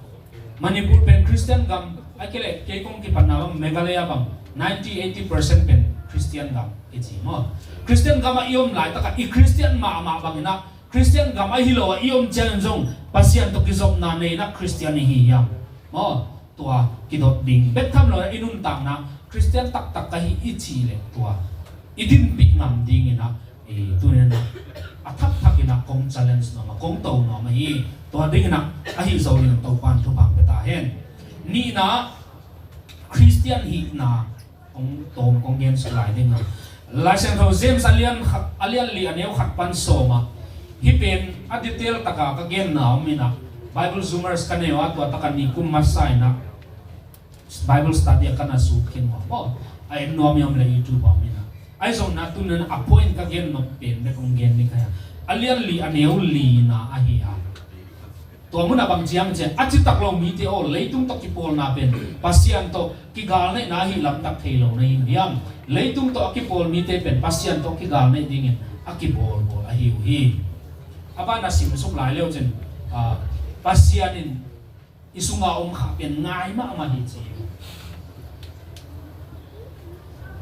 Manipur pen Christian gam, a kei leh kei kong kipatna bang Meghalaya bang ninety eighty percent pen Christian gam kici maw. Christian gamah i om laitakah i Christian mahmah banginah Christian gam ahi lo ah i om ciangin zong Pasian tawh kizopna nei inah Christian i hi hiam? Maw, tua kidot ding bek tham lo i nuntakna Christian taktak ka hi i cih leh tua i dinpih ngam dinginah, i tuninah a thakthak inah kong challenge nuam a, kong to nuam ahi. Tua dinginah ahi zo dingin Topa'n thupha pia ta hen. Nihna, Christian hihna kong tawm kong gen suk lai ding a. Laisiangtho James a lian khat, a lian li a neu khat pan sawm ah hih pen a detail taka ka genna om inah Bible Zoomers ka neu a, tua taka ni kum masa inah Bible study a ka na sut khin maw. A en nuam i om leh YouTube ah om inah. Ahi zongin a tunin a point ka gen nop pen bek kong gen ding ka hi a. A lian li a neu lina ahi a. Tua munah bang ciam ciah, a citak lo mite aw, leitung tawh kipawlna pen Pasian tawh kigalneihna ahi lamtak thei lo na hi hiam? Leitung tawh a kipawl mite pen Pasian tawh kigalneih dingin a kibawlbawl ahi uh hi. A ban a simsuk lai leu cin, ah, Pasian in i sunga om kha pen ngai mahmah hi ci.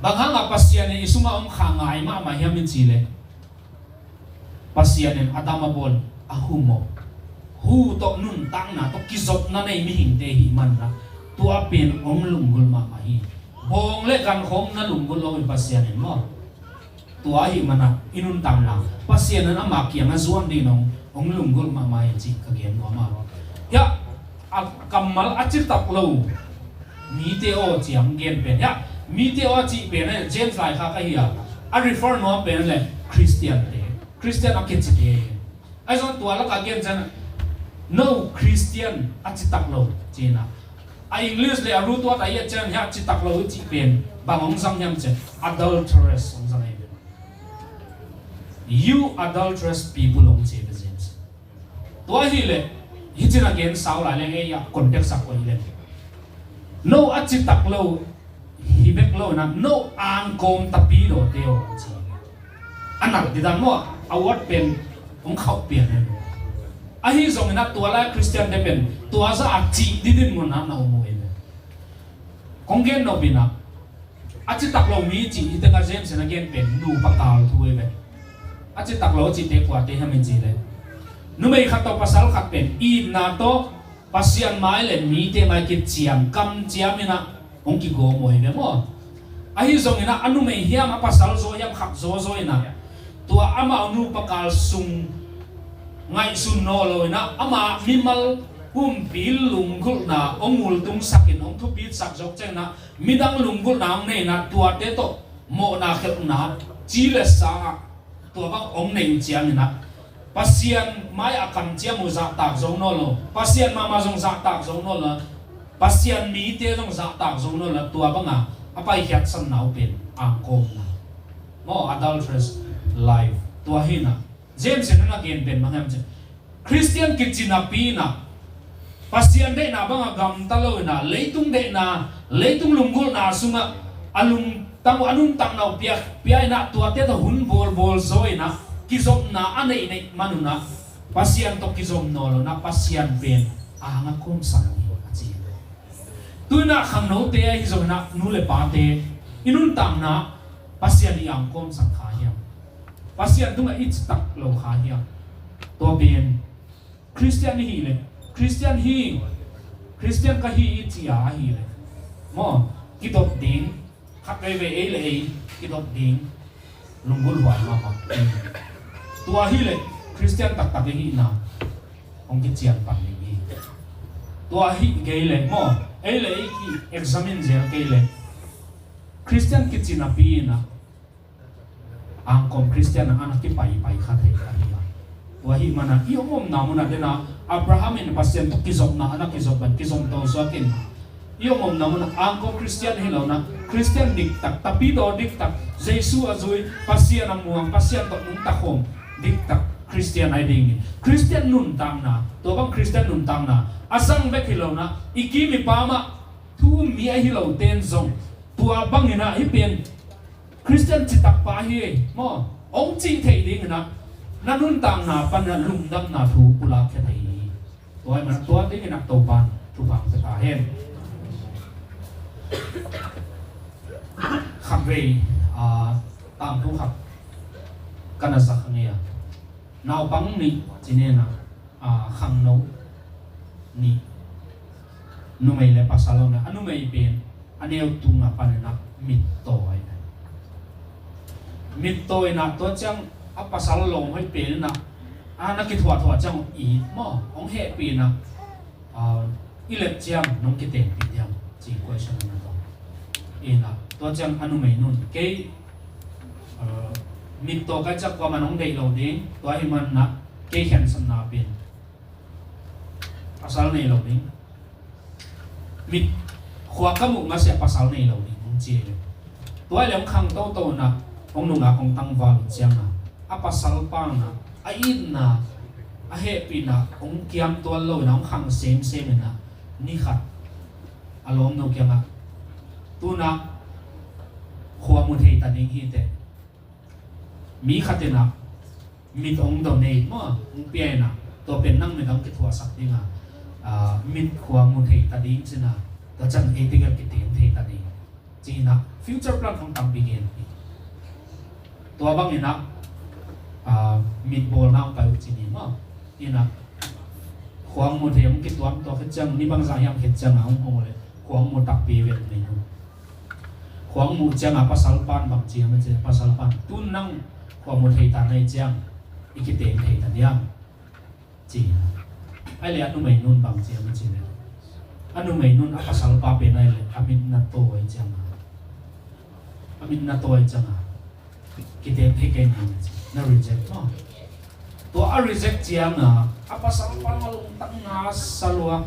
Bang hanga Pasian in i sunga om kha ngai mahmah hiam i ci leh, Pasian in Adam a bawl a humawh, hu tawh nuntakna tawh kizopna nei mihingte hih manna tua pen hong lunggulh mahmah hi. Bawng le gankhawm na lunggulh lo hi Pasian in maw. Tua ahih manah i nuntakna Pasian in ama kiangah zuan dingin hong, hong lunggulh mahmah hi cih ka gen nuam a. Hiah a kammal a citak lo mite aw ci a hong gen pen, hiah mite aw a cih pen eh James laikhak ahi a, a refer nuam pen le Christian te, Christian a kicite. Ahi zong tua lakah gen ciang no Christian a citak lo cina. A English le a ru tua ta i a ciang hiah citak lo i cih pen bang hong zang hiam ciang adulterous hong zang ahi. You adulterous people hong ci ve James. Tua hileh hih cina gen sau lai leng ei a context a koih leng no a citak lo hi bek lo inah no angkawm tapi dawte aw ci. A nal didan maw a word pen hong khauh pian hen. Ahi zongin a tua lai Christian te pen tua za a cih didin ngun a na um uh hi ve. Kong gen nop inah a citak lo mi cih hi tengah James in a gen pen nupa kal thu hi ve. A citak lo a cihte kuate hiam in ci leh numei khat tawh pasal khat pen itna tawh Pasian mai le mite mai kiciam kamciam inah hong kigawm uh hi ve maw. Ahi zongin ah a numei hiam a pasal zaw hiam khat zawzaw inah tua amau nupa kal sung ngaihsun naw lo inah ama mimal pumpi lunggulhna hong ultungsakin hong thupitsak zawk cianginah midang lunggulhna hong nei inah tuate tawh mawhna khelhna ci le sa ah tua bang hong nei uh cianginah Pasian mai a kamciam uh zahtak zo naw lo, Pasian mahmah zong zahtak zo naw lo, Pasian mite zong zahtak zo naw lo, tua banga a paikhiatsanna uh pen angkawmna maw, adulterous life. Tua hinah James in a na gen pen bang hiam ciah Christian kici napi inah Pasian deihna bangah gamta lo inah leitung deihna, leitung lunggulhna sungah a lungtang uh a nuntakna uh pia, pia inah tuate tawh hun bawlbawl zaw inah kizopna a neihneih man unah Pasian tawh kizom naw lo inah Pasian pen a hang a kawmsak hi a ci. Tu inah khangnote ahi zong inah nu le pate i nuntakna Pasian i angkawmsak kha hiam? Pasian tungah i citak lo kha hiam? Tua pen Christian i hih leh, Christian hi, Christian ka hi i ci a ahih leh maw, kidot ding, khat veivei ei le ei kidot ding lunggulh huai mahmah. Tua ahih leh Christian taktak i hihna hong kician pan ding hi. Tua ahih kei leh maw, ei le ei ki examine zel kei leh Christian kici napi inah angkawm Christian ah a na kipaipai kha thei ka hi a. Tua ahih manah i om omna munah dena Abraham in Pasian tawh kizopna a na kizop ban kizom to suakin, i om omna munah angkawng Khristian hi lo na, Khristian diktak, tapidaw diktak, Jesu a zui, Pasian a muang, Pasian tawh nungta khawm diktak Khristian ahi dingin, Khristian nuntakna, tua bang Khristian nuntakna a zang bek hi lo na, i kim i pam ah thu um mi ahi lo ten zong tua bangin ah hih pen Khristian citak pa hi maw, hong cih theih dingin ah na nuntakna pan ah lungdamna thu pulakkhia thei hi. Tua ahih manin tua dingin ah Topa'n thupha hong pia ta hen. Khatvei, ah, tangthu khat ka na zak a ngei a, naupang nih ci ni na, ah, khangno nih, numei le pasal om a, a numei pen a neu tung a panin ah mittaw ahi. Mittaw in ah tua ciang a pasal lawm hoih pen in ah, a na kithuahthuah ciang it maw, hong hehpih in ah, ah, i let ciang nong kitengpih diam ci question na tawh. In ah tua ciang a numei nun kei, ah, mittaw ka hih ciang kuamah nong deih lo ding, tua ahih manin ah kei khensatna pen pasal nei lo ding. Mit khua ka muh masiah pasal nei lo ding hong ci hi. Tua hi leh hong khang toto in ah hong nungak hong tangval uh ciang a, a pasal pa in ah a itna, a hehpihna hong kiam tuan lo in ah hong khang semsem in ah ni khat a lawmno kiangah, tu-in ah khua mu thei ta ding hi teh, mi khat in ah mit hong donate maw, hong pia in ah, tua pen nang mit hong kithuahsak ding a, ah, mit khua mu thei ta ding ci-in ah, tua ciang ei tegel kiteng thei ta ding ci-in ah future plan khong tampi gen hi. Tua bangin ah, ah, mit bawlna hong pai uh ci ni maw. In ah khua hong mu thei hong kituam tua khit ciang, ni bangzah hiam khit ciang a hong hong leh khua hong mu takpi vet mai nu. Khua hong muh ciang a pasal pan bang ci hiam a ci, pasal pan, tu-in nang khua mu thei ta na hih ciang i kiteng thei ta diam ci. Ahih leh a numei nun bang ci hiam a ci leh, a numei nun a pasal pa pen ahih leh a mit na taw ahih ciang a, a mit na taw ahih ciang a, kiteng thei kei ni na ci, na reject maw. Tua a reject ciang a, a pasal pan a lungtang na sa lua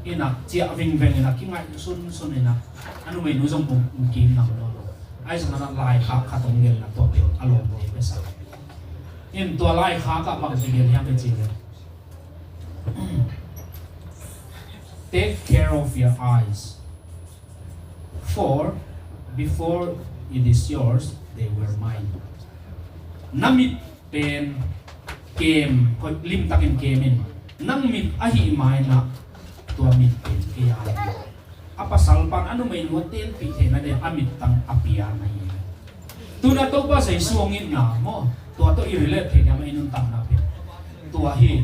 in ah, ciah vingveng in ah, kingaih sunsun in ah, a numei nu zong bung kim nang lua lo. Ahi zongin ah laikhak khat hong gelh in ah tua pen a lawmte pia sak. In tua laikhak ah bang ci gelh hiam i cih leh, "Take care of your eyes. For before it is yours, they were mine." Na mit pen kem, hoih, limtakin kem in. Nang mit ahih manin ah tua mit pen kei a hi. A pasal pan a numei nu a tenpih theihna ding a mittang a pia na hi. Tu-in ah Topa Jesu hong itna maw, tua tawh i relate thei diam a i nuntakna pen. Tua hi.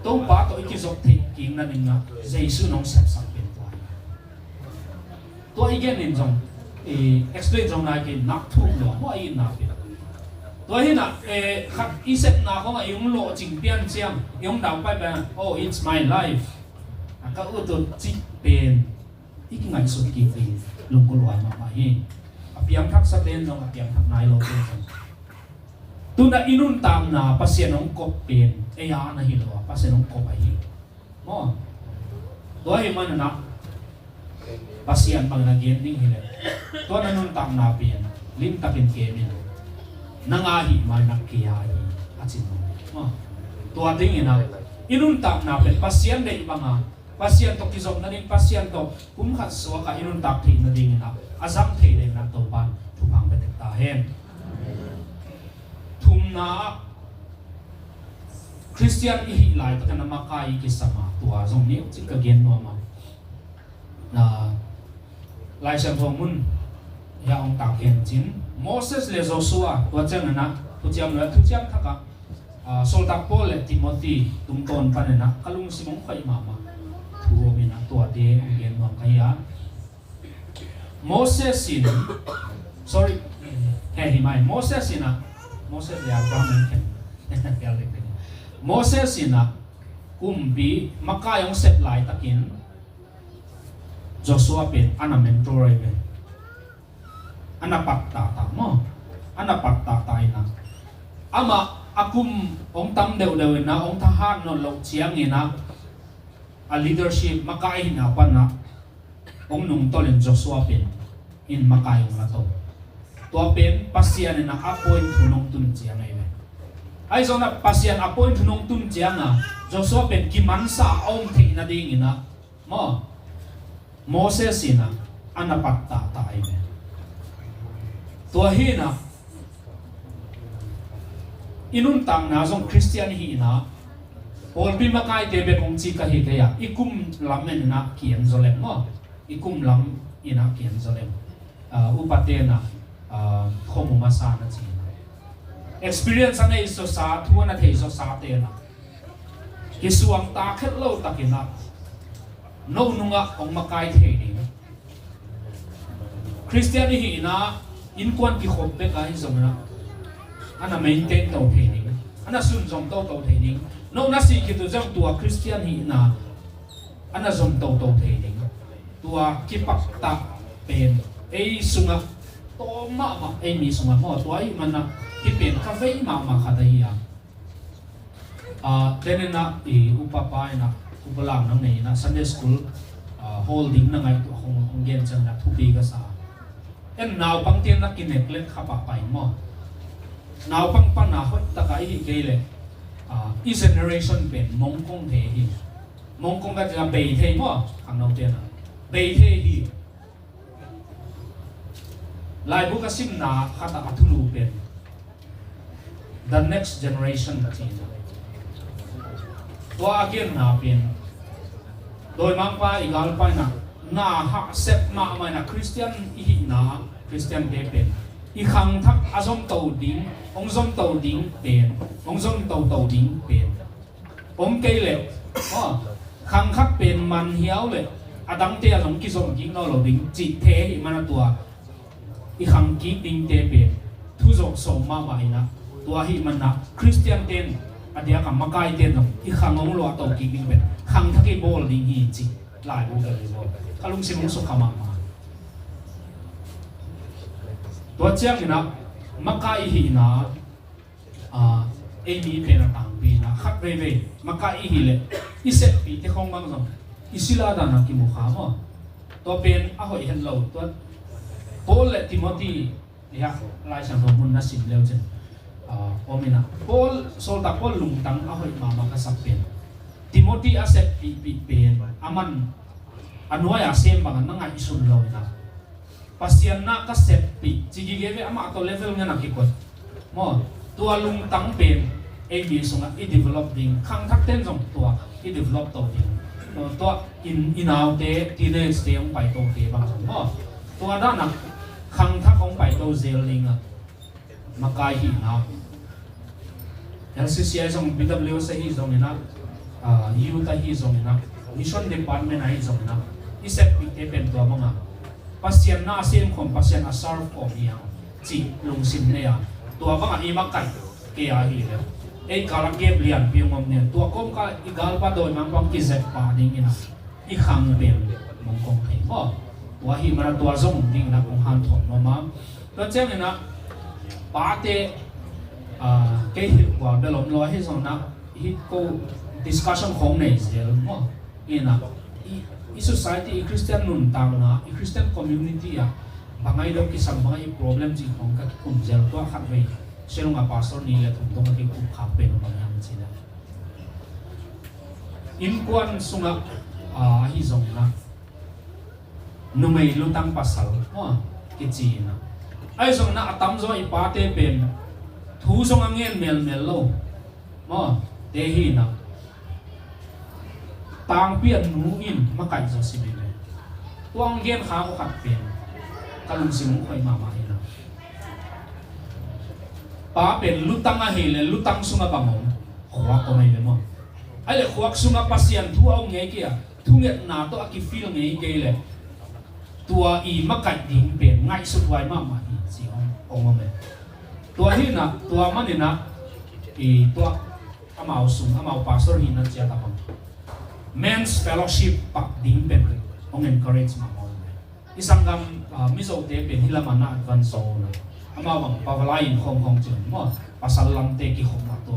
Topa tawh i kizop theih kik nading ah Jesu in hong sepsak pen tua hi. Tua i gen in zong, i explain zong nai kei, nak thuk lo maw, i itna pen. Tua hi in ah, eh, khat i sepna khong ah i hong lawhcing pian ciang, i hong dau pai pen, "Oh, it's my life. A ka ut uh," cih pen i kingaihsut kik ding lungkul huai mahmah hi. A piangthaksa ten zong, a piangthak nai lo ten zong, tu-in ah i nuntakna Pasian hong kop pen ei a na hi lo a, Pasian hong kop ahi maw. Tua ahih manin ah Pasian bangin a gen ding hi leh, tua na nuntakna pen limtakin kem in. Nang a ahih manin ah kei a hi, a ci maw. Tua dingin ah i nuntakna pen Pasian deih bang a, Pasian tawh kizop nading, Pasian tawh kum khat suak a i nuntak theih nadingin ah a zang theih dingin ah Topa'n thupha hong pia tek ta hen. Thumna ah, Khristian i hih laitakin a makai i kisam a, tua zong neu cik ka gen nuam a. Na, Lai Siangtho mun hiah hong tak hen cin, Moses le Joshua, tua ciangin ah Thuciam Lui, Thuciam Thak ah, ah, Sawltak Paul le Timothy tungtawn panin ah ka lungsim hong khoih mahmah thu om in ah, tuate hong gen nuam ka hi a. Moses in, sorry, he hi mai, Moses in ah, Moses le Abraham in khen, Moses in ah kumpi makai hong sep laitakin Joshua pen a na mentor ahi ve. A na pattahta maw? A na pattahta in ah, amah A kum hong tam deuhdeuh in ah, hong thahat nawn loh ciangin ah, a leadership, makai hihna pan ah hong nungtolh in Joshua pen in makai hong la to. Tua pen Pasian in ah appoint thu nong tun ciang ahi ve. Ahi zongin ah Pasian appoint thu nong tun ciang ah Joshua pen kimansa a om theih nadingin ah, maw, Moses in ah a na pattah ta ahi ve. Tua hi in ah i nuntakna zong Khristian hi in ah, pawlpi makaite bek hong ci ka hi kei a, i kum lam in ah ki-en zaw leng maw, i kum lam in ah ki-en zaw leng, ah, upate in ah, ah, khomu masa na ci in ah, experience a nei zawsa, thu a na thei zawsate in ah, kisuangta khet lo takin ah no nungah hong makai thei ding. Khristian i hihna, innkuan kikhop bek ahi zongin ah, a na maintain to thei ding, a na sunzom toto thei ding. No na sih khit uh zong tua Khristian hihna a na zom toto thei ding. Tua kipakta pen ei sungah tawm mahmah, ei mi sungah maw, tua ahih manin ah hih pen kha vei mahmah khat ahi a. Ah, ten in ah i upapa in ah, upa lam nang nei in ah Sunday school, ah, hall ding na ngaihtuah hong, hong gen ciangin ah thupi ka sa. En naupangte in ah kinek lek kha pahpah in maw. Naupang pan ah hoih tak a i hih kei leh, ah, i generation pen mongkong thei hi. Mongkong ka ci a bei thei maw, khangnote in ah. Bei thei hi. Laibu ka simna khat ah a thulu pen The Next Generation ka ci. Tua a genna pen dawimangpa i galpa in ah na hahsep mahmah in ah Khristian i hihna, Khristiante pen i khangthak a zomto ding, hong zomto ding pen, hong zomtoto ding pen om kei leh, aw, khangthak pen man hiau leh a dangte a zong kizom kik nawn lo ding cih thei ahih manin ah tua i khang kik dingte pen thuzawh sawm mahmah in ah, tua ahih manin ah Khristiante in a diak a makaite in zong i khang hong luahto kik ding pen khangthak i bawl ding hi cih laibu bel i bawl. Ka lungsim hong sukha mahmah. Tua ciangin ah makai i hihna, ah, ei mi pen a tangpi in ah khat veivei makai i hih leh i seppihte khong bang zong i sila dan a kimu kha maw. Tua pen a hoih het lo. Tua Paul le Timothy, i hak Lai Siangtho mun na sim leu cin, ah, om in ah Paul, sawltak Paul lungtang a hoih mahmah ka sak pen Timothy a seppihpih pen a man a nuai a sem bang a na ngaihsun lo in ah Pasian na ka seppih ci gige ve, amah tawh level ngen a kikot. Maw, tua lungtang pen ei mi sungah i develop ding, khangthakte in zong tua i develop to ding. Tua, tua in, i naute, teenage te hong paitote bang zong maw, tua dan a khangthak hong paito zel ding a makai hihna. L C C ahi zong, B W S ahi zongin ah, ah, youth ahi zongin ah, mission department ahi zongin ah, i seppihte pen tua bang a Pasian na a sem khawm, Pasian a serve khawm hi hang cih lungsim nei a, tua bang a i makai kei a hi leh ei kal ah gap lianpi hong om ni. Tua kawmkal i galpa dawimangpa hong kizep pah dingin ah i khang pen mong kong thei maw. Tua ahih manin ah tua zong dingin ah kong hanthawn nuam a. Tua ciangin ah pate, ah, kei hilh kua bel om lo, ahi zongin ah hih ko discussion khong nei zel maw. In ah i, i society, i Christian nuntakna, i Christian community ah bang ahi dong kisam, bang ahi problem cih khong ka kikum zel. Tua khat vei Shillong ah pastor nih le thum dong a kikup khak pen bang hiam cih leh, innkuan sungah, ah, ahi zongin ah numei lutang pasal, maw, kici in ah, ahi zongin ah a tamzaw i pate pen thu zong a ngen melmel lo, maw, te hi in ah tangpi a nu in makaih zaw si bebe. Tua hong gen kha uh khat pen ka lungsim hong khoih mahmah hi in ah, pa pen lutang ahih leh lutang sungah bang om? Khuak om ahi ve maw. Ahih leh khuak sungah Pasian thu a om ngei kei a, thungetna tawh a kifeel ngei kei leh tua i makaih ding pen ngaihsut huai mahmah hi ci hong om e. Tua hi in ah, tua manin ah i tua amau sung, amau pastor hihna ciat ah bang men's fellowship pak ding pen hong encourage mahmah e. I sanggam, ah, Mizote pen hih lamah na advance zaw uh na. Amau bang pavalai in khawm khawm cin maw, pasal lamte kikhopna tu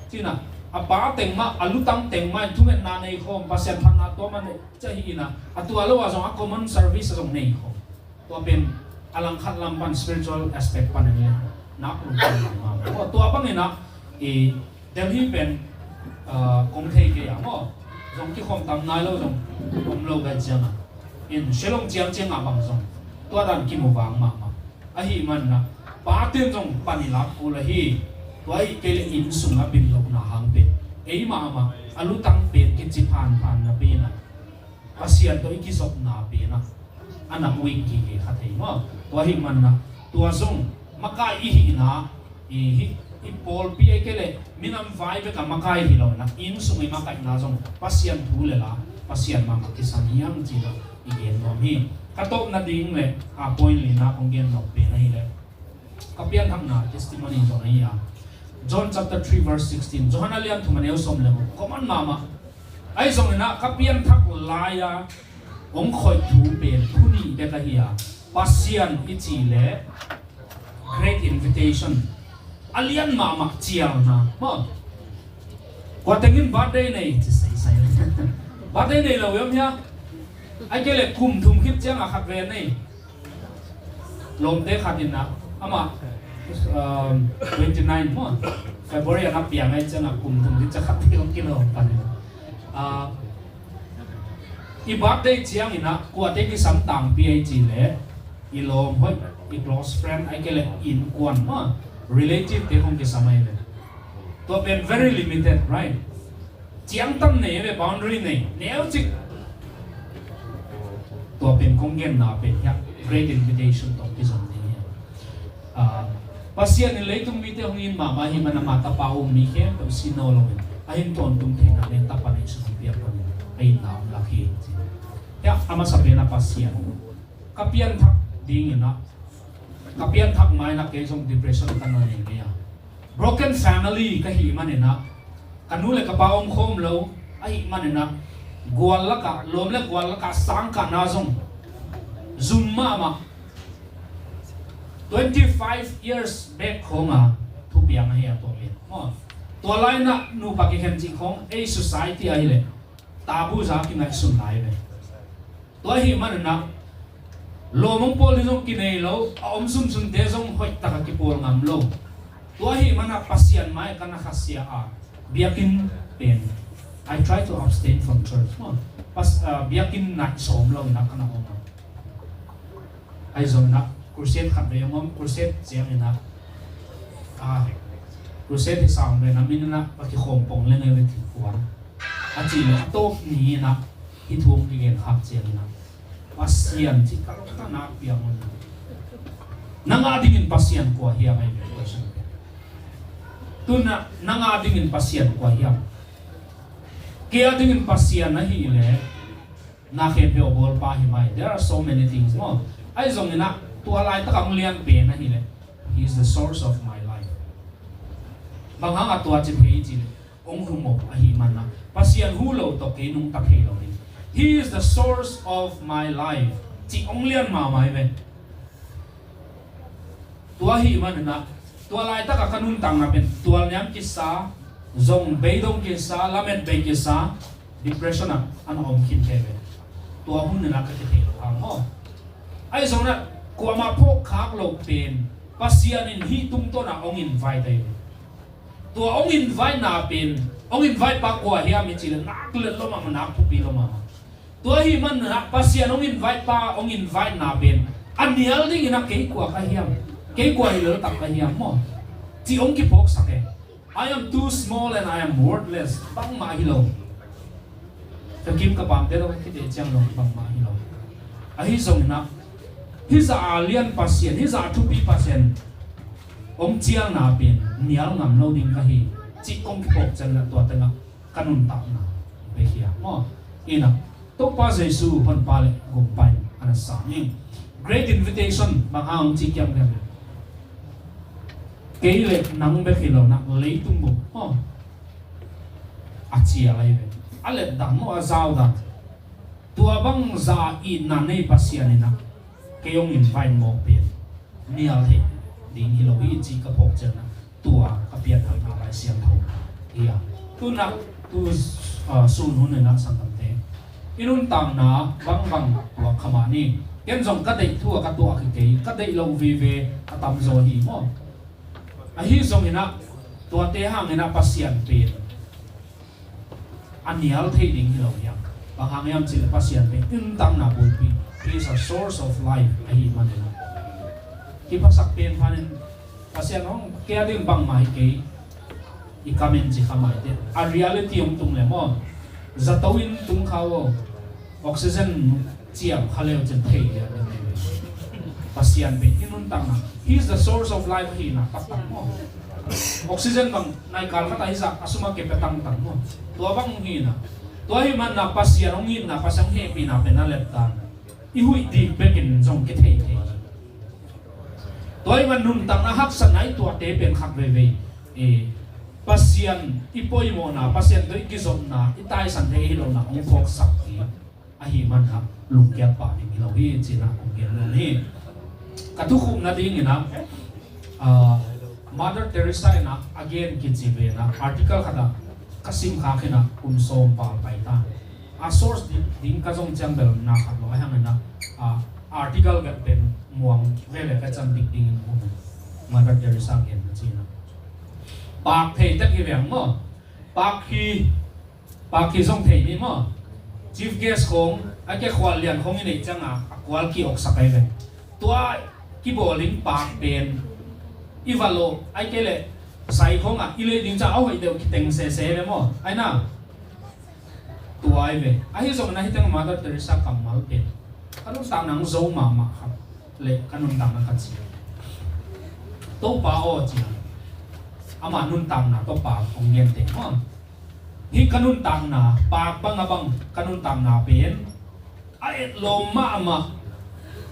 Cina, a pa teng mah, a lutang teng mah in thungetna nei khawm, Pasian phatna tua mah nei ci hi ina, a tua lo ah zong a common service a zong nei khawm. Tua pen a langkhat lam pan spiritual aspect pan in le nak lungkam lam mah. Tua bang ina i Delhi pen, ah, kong thei kei a maw, zong kikhawm tam nai lo zong om lo gai ciang a, in Shillong ciang ciang a bang zong tua dan kimu vang mahmah. Ahi manna, pa ten zong pan i lak kul ahi. Tua hi kei le inn sung a bin lohna hang pen, ei mahmah a lutang pen kici phanphan na pen a, Pasian tawh i kizopna pen a, a nak wing kike kha thei maw. Tua hi manna, tua zong makai i hihna, i hi, i pawlpi ei kei le minam vai bek a makai hi lo na, inn sung i makaihna zong Pasian thu le la, Pasian mah mah kisam hiam ci lo i gen nuam hi. Ka tawpna ding le a point lina kong gen nuam pen ahi le, ka pianthakna testimony zong ahi a. John chapter three verse sixteen. Johan a lian thum a neu sawm le guk. Common mahmah. Ahi zong ina ka pianthak lai a hong khoih thu pen thu nih bek ahi a. Pasian i ci le Great Invitation. A lian mahmah cialna. Maw. Kua tengin birthday nei ci seisai. Birthday nei lo em hia? Ai kei le kum thum khit ciang a khat ve nei. Lawmte khat in a, amah, um, twenty nine maw, February a na piang ai ciang a kum thum khit ciang khat te hong kilawm pan in. Ah, i birthday ciang in a kuate kisam tangpi ai ci le, i lawm hoih, i close friend ai kei le innkuan maw, relative te hong kisam ai ve. Tua pen very limited, right? Ciangtan nei ve, boundary nei, neu cik. Tua pen kong genna pen hiah Great Invitation tawh kizom ding hi. Ah, Pasian in leitung mite hong it mahmah hi man a, ama tapa um mi khempeuh si nawn lo in, a hin tawntung theihna le tapa neihsun hong piak bangin a itna hong lak hi. Hiah a masa pen a Pasian, ka pianthak ding in a, ka pianthak ma in a kei zong depression ka na nei ngei a. Broken family ka hih man in a, ka nu le ka pa om khawm lo ahih man in a, gual lakah, lawm le gual lakah sangkahna zong zum mahmah. Twenty five years back khawng a thupiang ahi a tua pen maw. Tua lai in a nupa kikhen cih khawng ei society ahi le tabu za kingaihsun lai ve. Tua ahih man in a, lawm hong pawl ding zong kinei lo, a om sunsunte zong hoih taka kipawl ngam lo. Tua ahih man a Pasian mai ka na khasia a, biakinn pen, I try to abstain from church maw. Pas-, ah, biakinn naih sawm lo in a ka na om a. Ahi zong in a, crusade khat vei hong om, crusade ciang in a, ah, crusade hi sang ve na min in a, va kikhawm pong leng ei ve thingkuan. A cih le a tawp ni in a, hih thu hong kigen khak ciang in a, Pasian cih ka lungtang nak piang un. Nang a dingin Pasian kua hiam, ahi ve question. Tu in a, nang a dingin Pasian kua hiam? Kei a dingin Pasian ahih le, na khempeuh a bawlpa hi mai. There are so many things maw. Ahi zong in a, tua laitak a hong lian pen ahih le, He is the source of my life. Bang hang a tua ci thei ci le, hong hu mawk ahih man a, Pasian hu lo tawh kei nungta thei lo ding. He is the source of my life. Ci hong lian mahmah hi ve. Tua ahih man in a, tua laitak a ka nuntakna pen tualniam kisa, zong beidong kisa, lamet bei kisa, depression ah a na om khin thei ve. Tua hun in a ka kithei lo hang maw. Ahi zong in a, kuamah phawk khak lo pen Pasian in hih tungtawn ah hong invite ahi ve. Tua hong invite na pen, hong invite pa kua hiam i cih le nak let lo mahmah, nak thupi lo mahmah. Tua ahih man in a Pasian hong invite pa, hong invite na pen a nial ding in a kei kua ka hiam, kei kua hi lel tak ka hiam maw, cih hong kiphawksak e. I am too small and I am worthless. Bangmah hi lo. Ka kim ka pamte tawh ka kite ciang lo bangmah hi lo. Ahi zong in a, hih zah a lian Pasian, hih zah a thupi Pasian hong cialna pen nial ngam lo ding ka hi, cih kong kiphawk ciang in a tua teng ah ka nuntakna bek hi a maw. In a, Topa Jesu Honpa le Gumpa in a na sang hi. Great Invitation bang hang hong ci kiam kiam le, kei le nang bek hi lo in a, leitung bup maw, a cial ahi ve. A let dan maw, a zau dan. Tua bang zah itna nei Pasian in a kei hong invite mawk pen nial thei ding hi lo hi, cih ka phawk ciang in a, tua ka pianthakna Lai Siangtho Hi a, tu nak, tu, ah, sun hun in ah sanggamte, i nuntakna bangbang tuak kha mah ni. Ken zong ka deih thu a ka tuak hi kei, ka deih lo vive a tamzaw hi maw. Ahi zongin ah, tuate hangin ah Pasian pen a nial thei ding hi lo hiam. Bang hang hiam cih leh Pasian pen i nuntakna bulpi, He is a source of life ahi manin ah. Kiphasak pen phanin Pasian hong kia ding bangmah hi kei. I kamen ci kha mai te. A reality hong tung le maw. Zato in tung kha aw. Oxygen ciam kha leu cin thei lian ding hi. Pasian pen i nuntakna. He is the source of life hi na, taktak maw. Oxygen bang nai kal khat a hi zah a sum a kep a tangtang maw. Tua bang hi na. Tua hi man na Pasian hong hi na, Pasian hehpihna pen a let dan. I huih dik bekin zong kithei thei. Tua hi man nuntakna haksatna i tuate pen khat veivei. E, Pasian i poimawhna, Pasian tawh i kizopna, i taisan thei hi lohna hong phawksak hi. Ahi man ah lungkiat pah ding hi lo hi, ci-in ah kong gen nuam hi. Ka thukhupna dingin ah, ah, Mother Teresa in ah a gen kici ve in ah article khat ah ka sim khak in ah kum sawm pal pai ta. A source ding, ding ka zong ciang bel na khat lo, a hiangin ah, ah, article vet pen muang veve ka cang dik dingin um. Mother Teresa gen na ci-in ah. Paak thei tek hi veng maw. Paak hi, paak hi zong thei ni maw. Chief guest khong, a ke khual lian khong i neih ciang a, a kual ki-oksak ai ve. Tua kibawl ding paak pen i va lo, ai ke leh sai khong ah i lei ding ciang a hoih deuh kiteng sese ve maw. Ai na. Tua ai ve. Ahi zong na hi teng Mother Teresa kammal pen ka nuntakna hong zo mahmah khat leh ka nuntakna ka ci. Topa aw ci a. Ama nuntakna tawh paak hong gen teng maw. Hih ka nuntakna, paak bang a bang ka nuntakna pen a etlawm mahmah.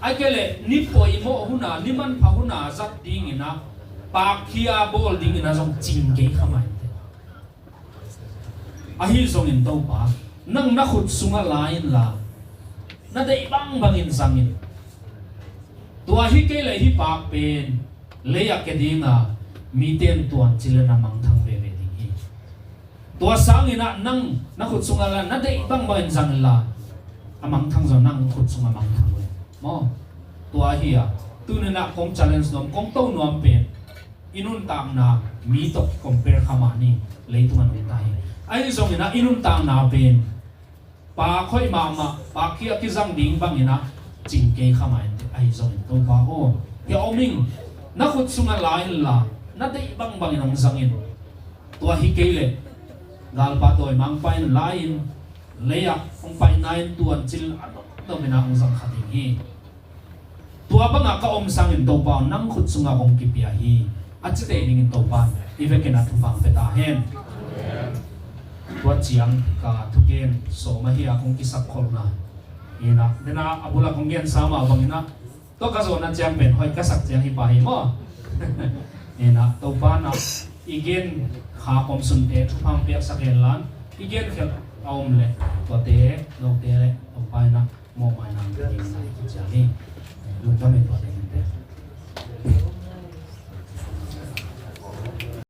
Ai ke leh ni poimawh hun a, ni manpha hun a zat dingin ah, paak hi a bawl dingin ah zong cing kei kha mai te. Ahi zongin Topa, nang na khut sungah la inla, na deih bangbangin zang in. Tua hi kei leh hih paak pen lei ah kia ding a, mite in tuancil in a mangthang veve ding hi. Tua sangin ah nang na khut sungah la, na deih bangbangin zang inla, a mangthang zong nang khut sungah mangthang ve. Maw? Tua hi a, tuni-in ah kong challenge nuam, kong to nuam pen, i nuntakna mi tawh compare kha mah ni, leitung a nuntak hi. Ahi zongin ah i nuntakna pen paak hoih mahmah, paak hi a kizang ding bangin ah cing kei kha mah inteh. Ahi zongin Topa aw, hih a om ing, na khut sungah la inla, na deih bangbangin hong zang in. Tua hi kei leh galpa dawimangpa in la in, lei ah hong paina in tuancil a domdomin ah hong zang kha ding hi. Tua bangah ka om sangin Topa aw, nang khut sungah kong kipia hi, a ci tei dingin Topa in i vekin ah thupha hong pia ta hen. Tua ciang ka thugen sawm ahi a kong kisak kholhna hi in ah, den a a bul ah kong gensa mah bangin ah, tua ka zawhna ciang pen hoih ka sak ciang hi pah hi maw. Hi in ah, Topa in ah i gen kha kawmsunte thupha hong piaksak hen la, i gen khial a om leh tuate, note leh Topa in ah mawhmaina hong pia dingin ah i kiciam hi. Lungdam hi tuate.